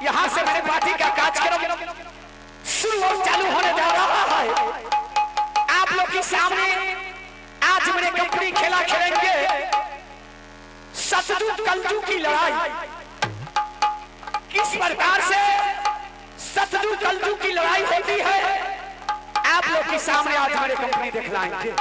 यहाँ से मेरे पार्टी का कार्यक्रम शुरू और चालू होने जा रहा है। आप लोग के सामने आज मेरे कंपनी खेला खेलेंगे सतयुग कलयुग की लड़ाई। किस प्रकार से सतयुग कलयुग की लड़ाई होती है आप लोग के सामने आज मेरे कंपनी दिखलाएंगे।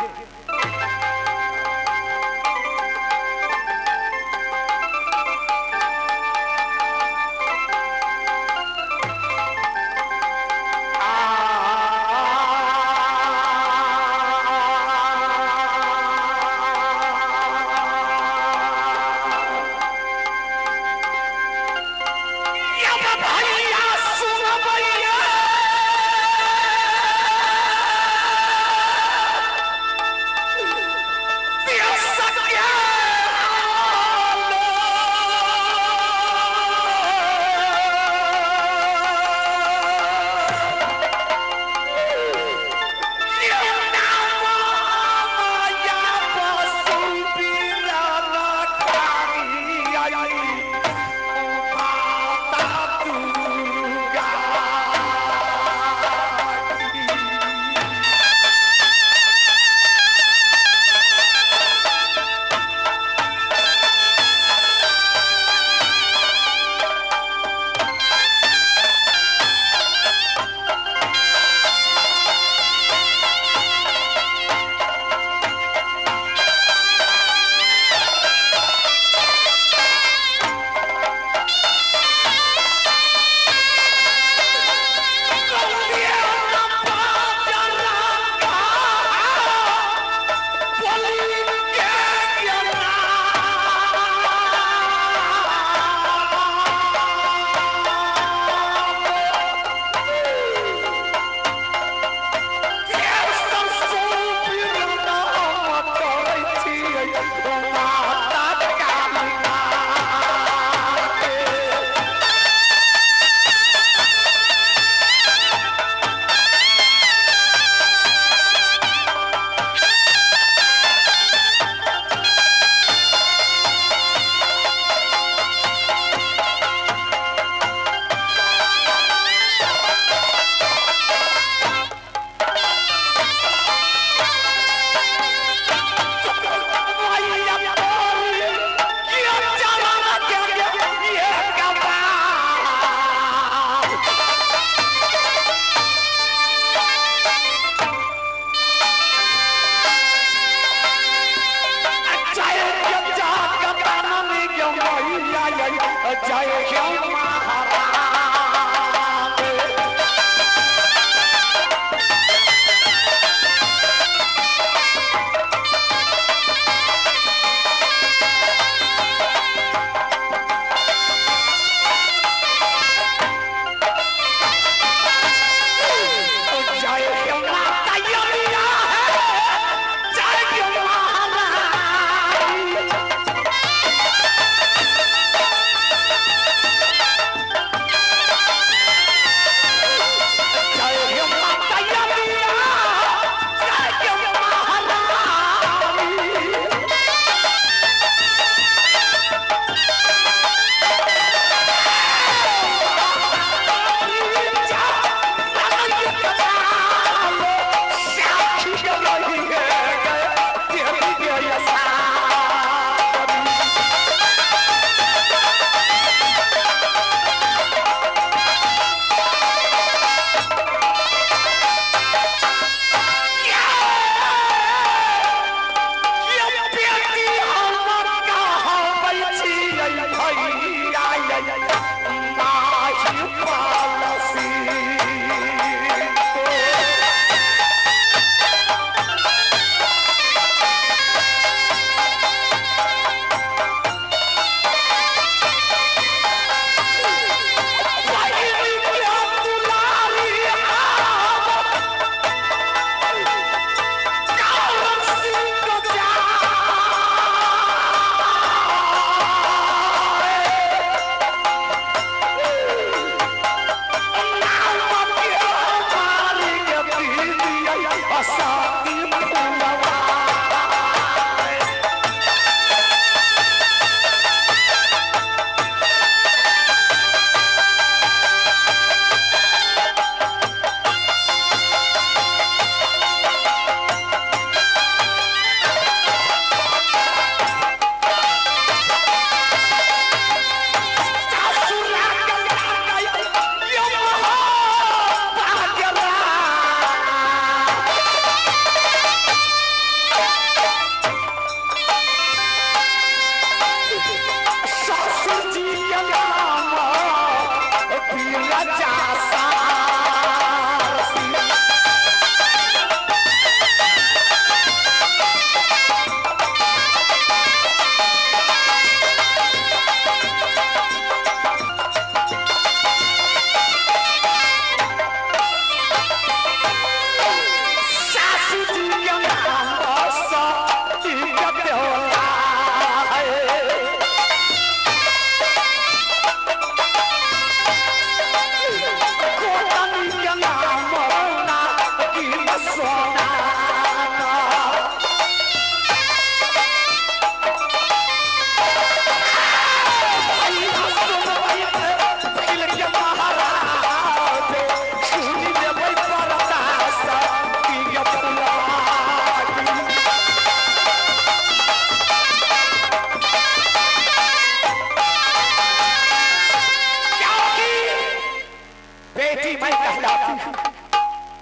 बेटी मैं कहलाती हूँ।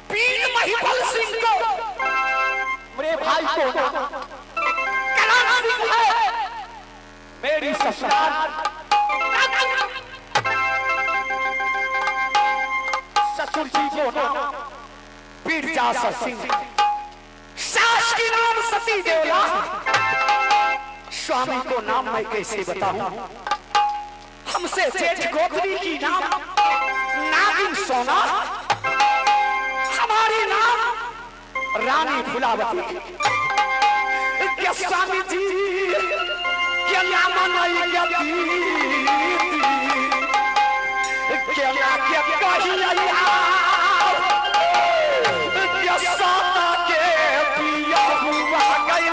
पीर महिपाल सिंह को मेरे भाई को कलाम सिंह है मेरी ससुराल। ससुर जी को नाम पीरजासर सिंह, सास की नाम सती देवला, स्वामी को नाम मैं कैसे बताऊं, हमसे जेठ गोत्री की नाम नागिन सोना, हमारी नाम रानी फुलावती। क्या स्वामी जी क्या नाम नहीं क्या क्या क्या क्या साता के पिया हुआ गया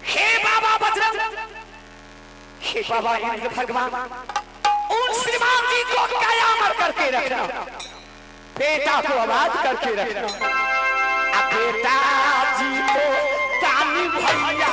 हे बाबा बजरंग, हे बाबा इंद्र भगवान, उन श्रीमान जी को कयामत करके रखना, बेटा को आबाद करके रखना। अब बेटा जी को तानी भैया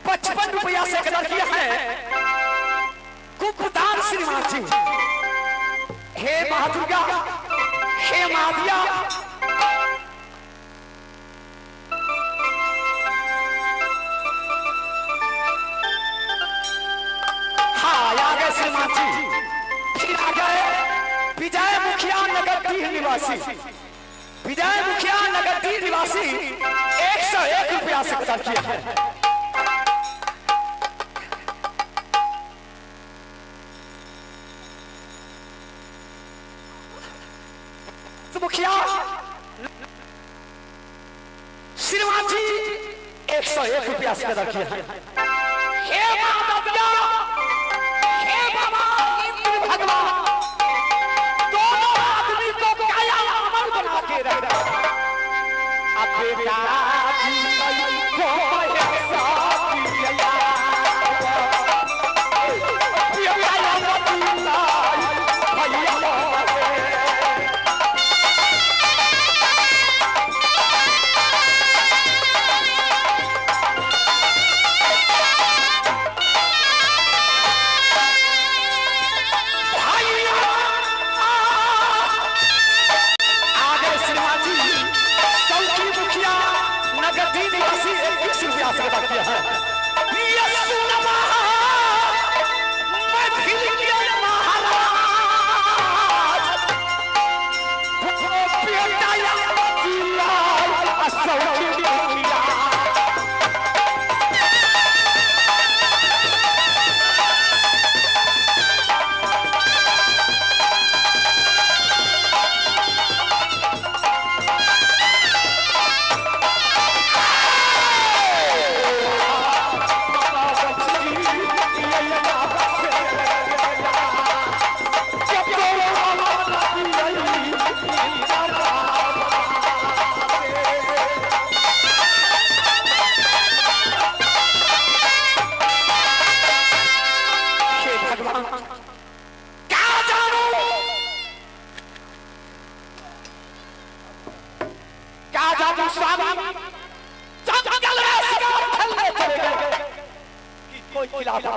55 रुपया से कदर किया है गुप्तान श्रीमान जी। हे महादुर्गा, हे महादिया, हाँ आ गए श्रीमान जी। फिर आ गए विजय मुखिया नगर डीह निवासी, विजय मुखिया नगर डीह निवासी 101 रुपया से कदर किया है। मुखिया श्रीमान जी 101 रुपया से कदर किया है। हे माता, हे बाबा इंद्र भगवान, दोनों आदमी को काया अमर बना के रखा। अब बेटा जी को भैया।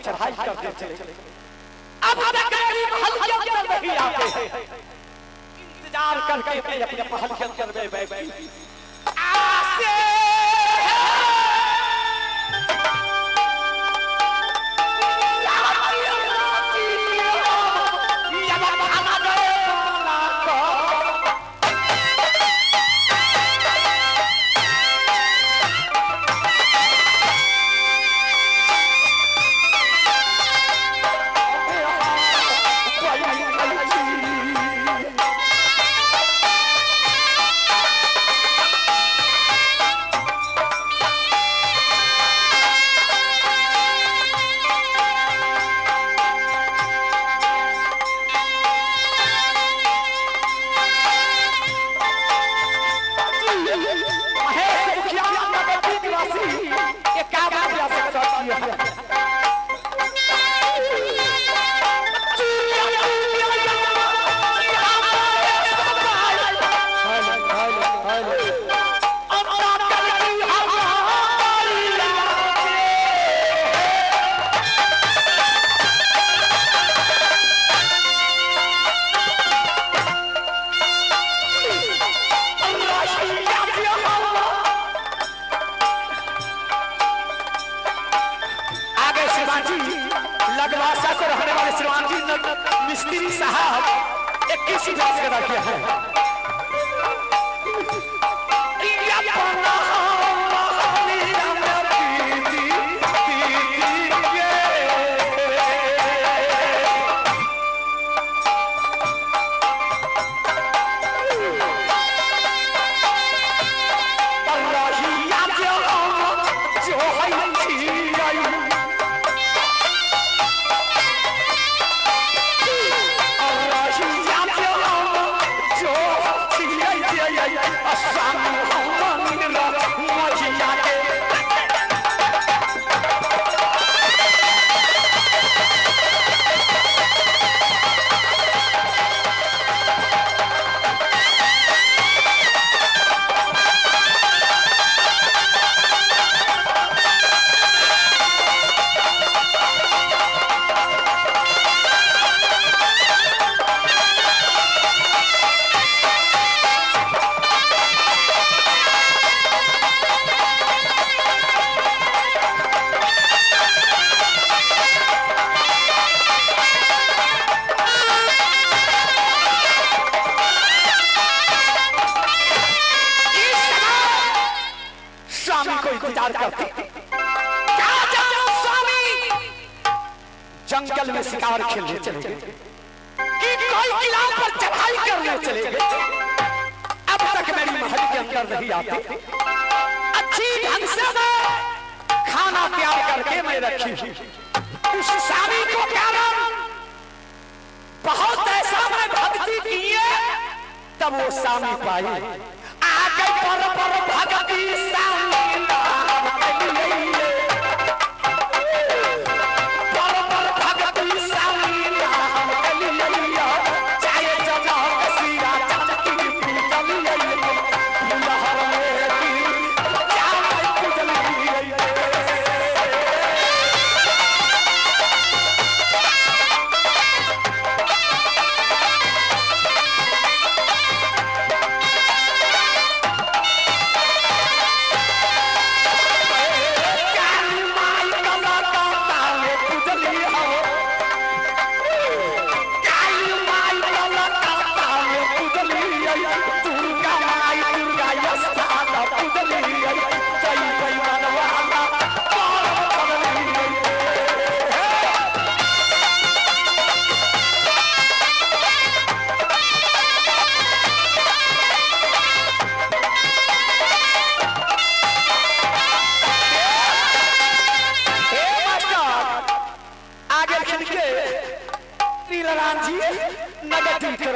चढ़ाई करते चले, अब तक मेरी महल के अंदर नहीं आते हैं। इंतजार करके मैं अपने महल के अंदर में बैठी आसे लगवासा को रहने वाले श्रीमान जी मिस्त्री साहब 21 वर्ष का किया है। जंगल में शिकार खेलने चले गए कि कोई किला पर चढ़ाई करने चले गए, अब तक मेरी महल के अंदर नहीं आते। अच्छी ढंग से मैं खाना तैयार करके मैं रखी हूं। उस स्वामी को कारण बहुत ऐसा मैं भक्ति किए तब वो स्वामी पाई आगे पर भक्ति स्वामी नाम के।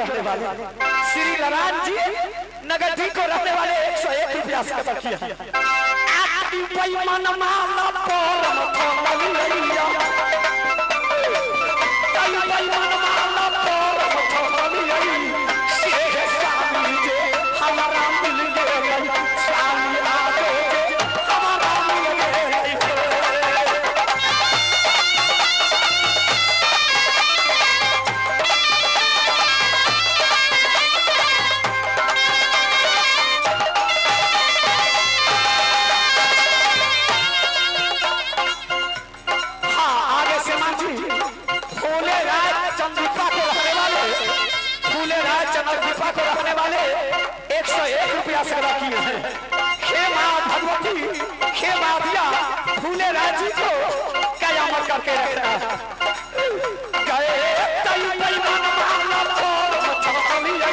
रहने वाले श्री नारायण जी नगदी को रहने वाले 101 रुपया से कदर किया। आती बेईमान माला परम थमलिया, तई बेईमान माला परम थमलिया, शेख स्वामी जे हमारा मिल गए, स्वामी आगे जे हमारा मिल गए। चंद्रदीपा को रहने वाले 101 रुपया से अदा किए हैं। हे माँ भगवती, हे माँ फूले राय जी को कयामत करके रखना। गए तई बेईमान माला परम थमलिया,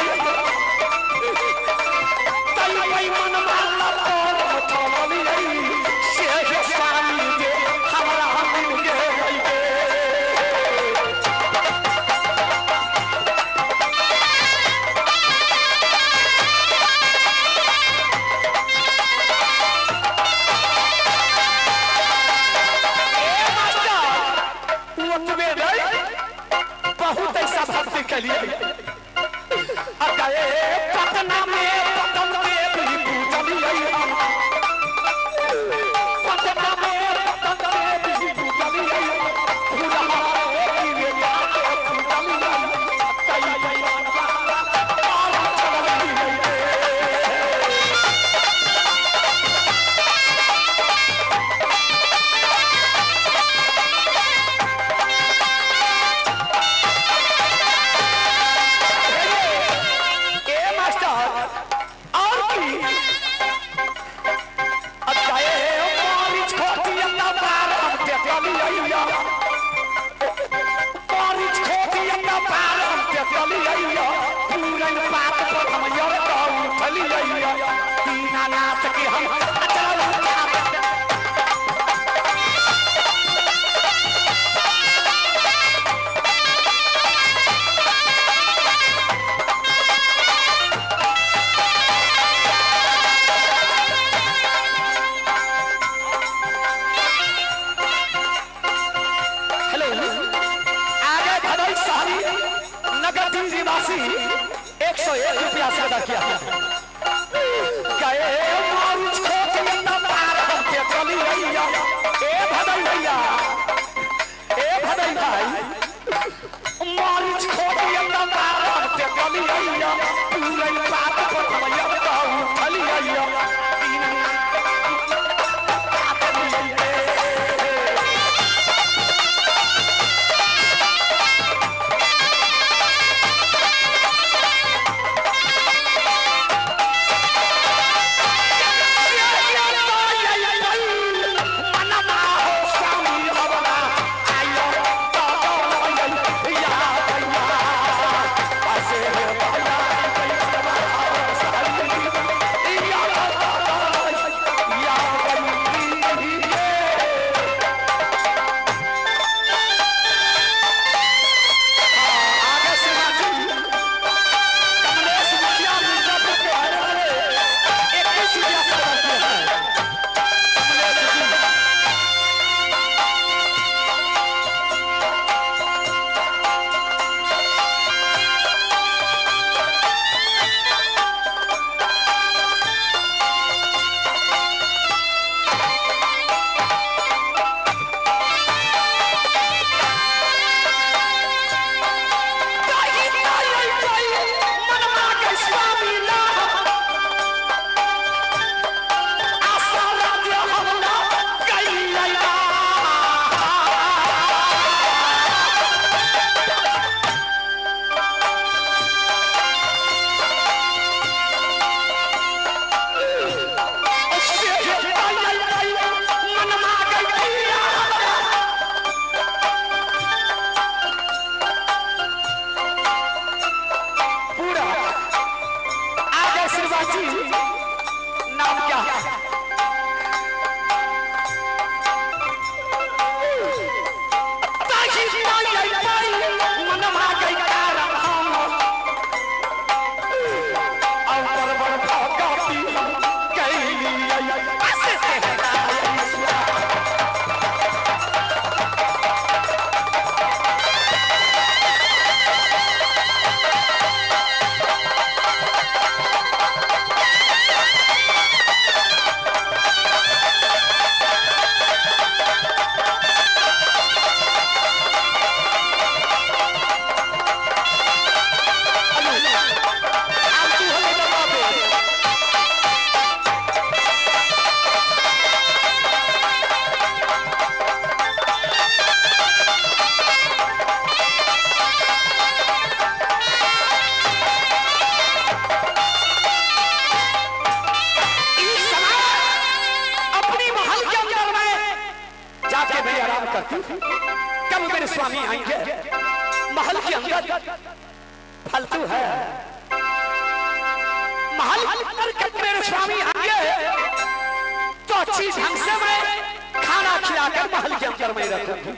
तई बेईमान माला परम थमलिया, शेख स्वामी जे हमरा मिल गए। बहुत ऐसा भक्ति के लिए गए पटना में पटन देवी पूजलिया, पटना में पटन देवी पूजलिया, पूरा दीनानाथ के हम हेलो आगे भदई सारी नगर निवासी 101 रुपया से अदा किया। गए मारुच खोट पार हम पे चलिया, ए भदई भैया, ए भदई भाई, मारुच खोट पार हम पे चलिया, पूरे बात पर हम उठलिया। नाम क्या है? करती कब मेरे स्वामी आएंगे महल के अंदर। फालतू है महल पर कब मेरे स्वामी आएंगे तो अच्छी ढंग से मैं खाना खिलाकर महल के अंदर में रखूंगी।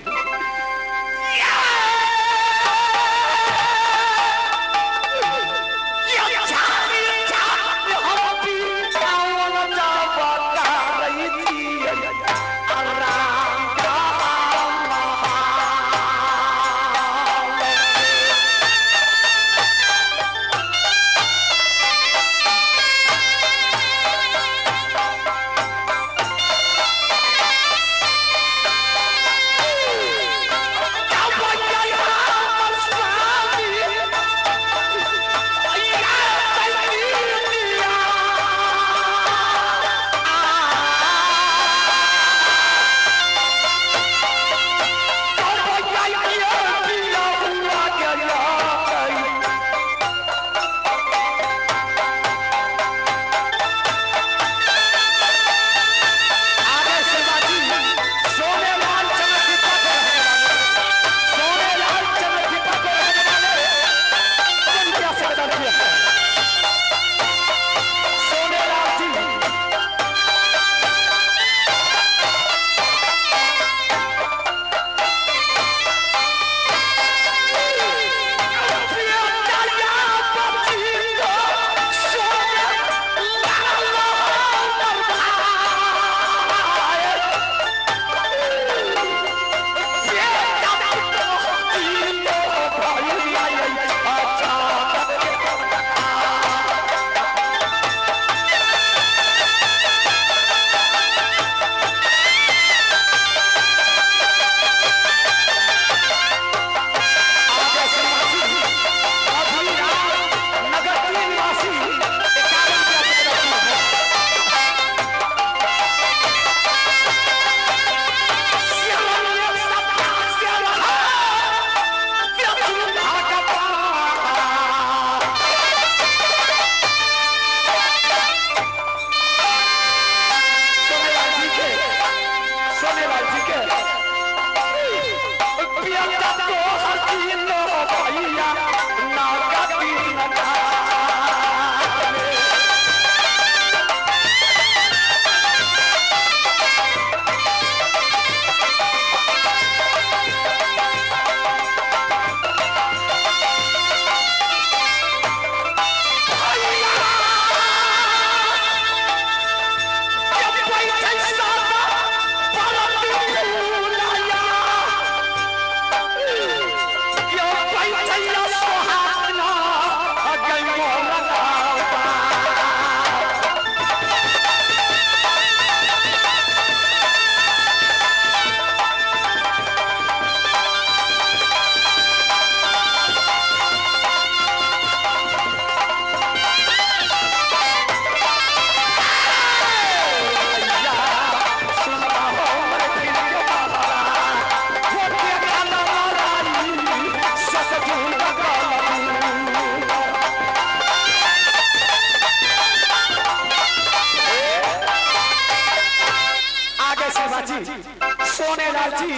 सोनेलाल जी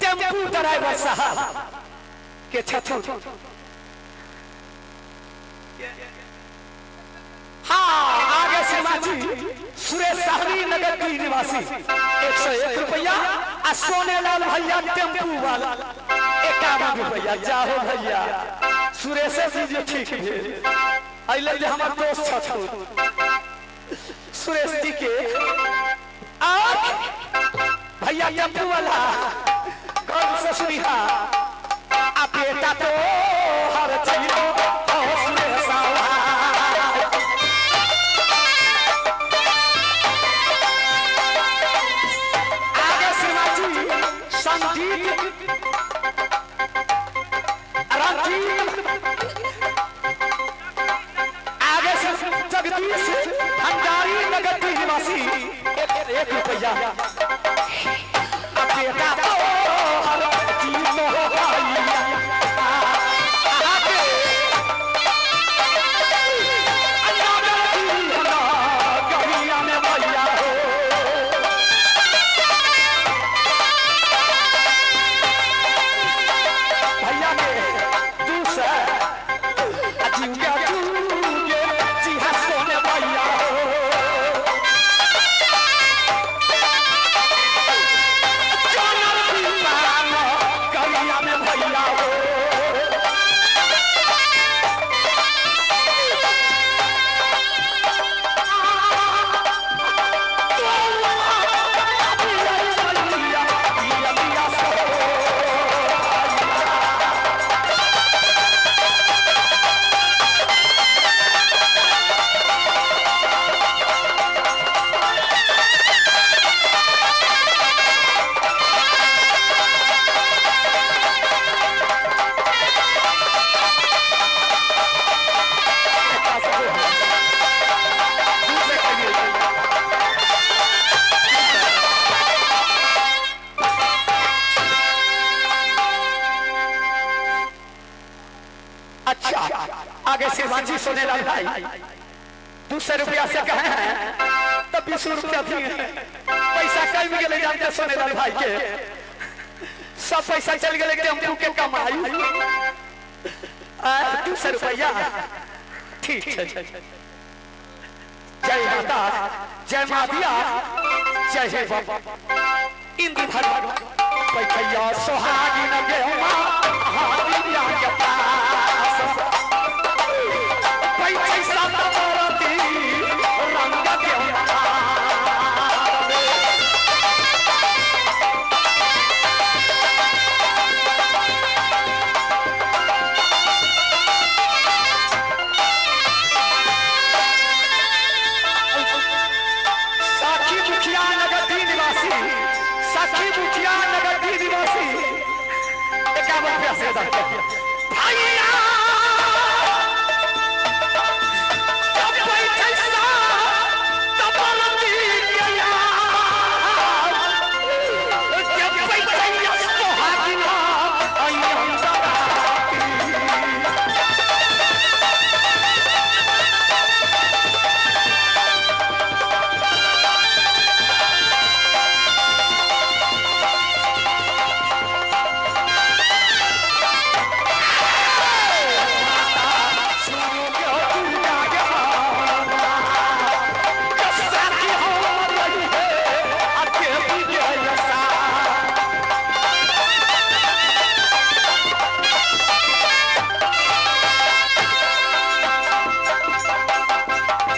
टेम्पू ड्राइवर साहब के छथु। हाँ आगे शर्मा जी सुरेश सहनी नगर की निवासी 101 रुपया आ सोनेलाल भैया टेम्पू वाला 51 रुपया। जाहो भैया सुरेश जी जो ठीक भेल अइले जे हमर दोस्त छथु सुरेश जी के और भैया टेम्पू वाला कौन से सुनिहा आ बेटा तो हर चीज हो सुरेश। आगे श्रीमान जी संगीत रंजीत आगे से जगदीश भंडारी नगर की निवासी 1 रुपया। बेटा तो हर चीज हो श्रीमान जी सोनेलाल भाई 200 रुपया से कहे हैं तो 20 रुपया दिए हैं। पैसा कम गए जानते सोनेलाल भाई के, सब पैसा चल गए टेम्पू के कमाई। 200 रुपया ठीक है। जय माता, जय मातिया, जय हे बाबा इंद्र भगवान। बैठैया सोहागी न गेहुआ हाथिया के पास, बैठै सत मोरती रंग गेहुआ। साखी मुखिया नगर निवासी, साखी मुखिया नगर निवासी 51 रुपया से अदा किया। भैया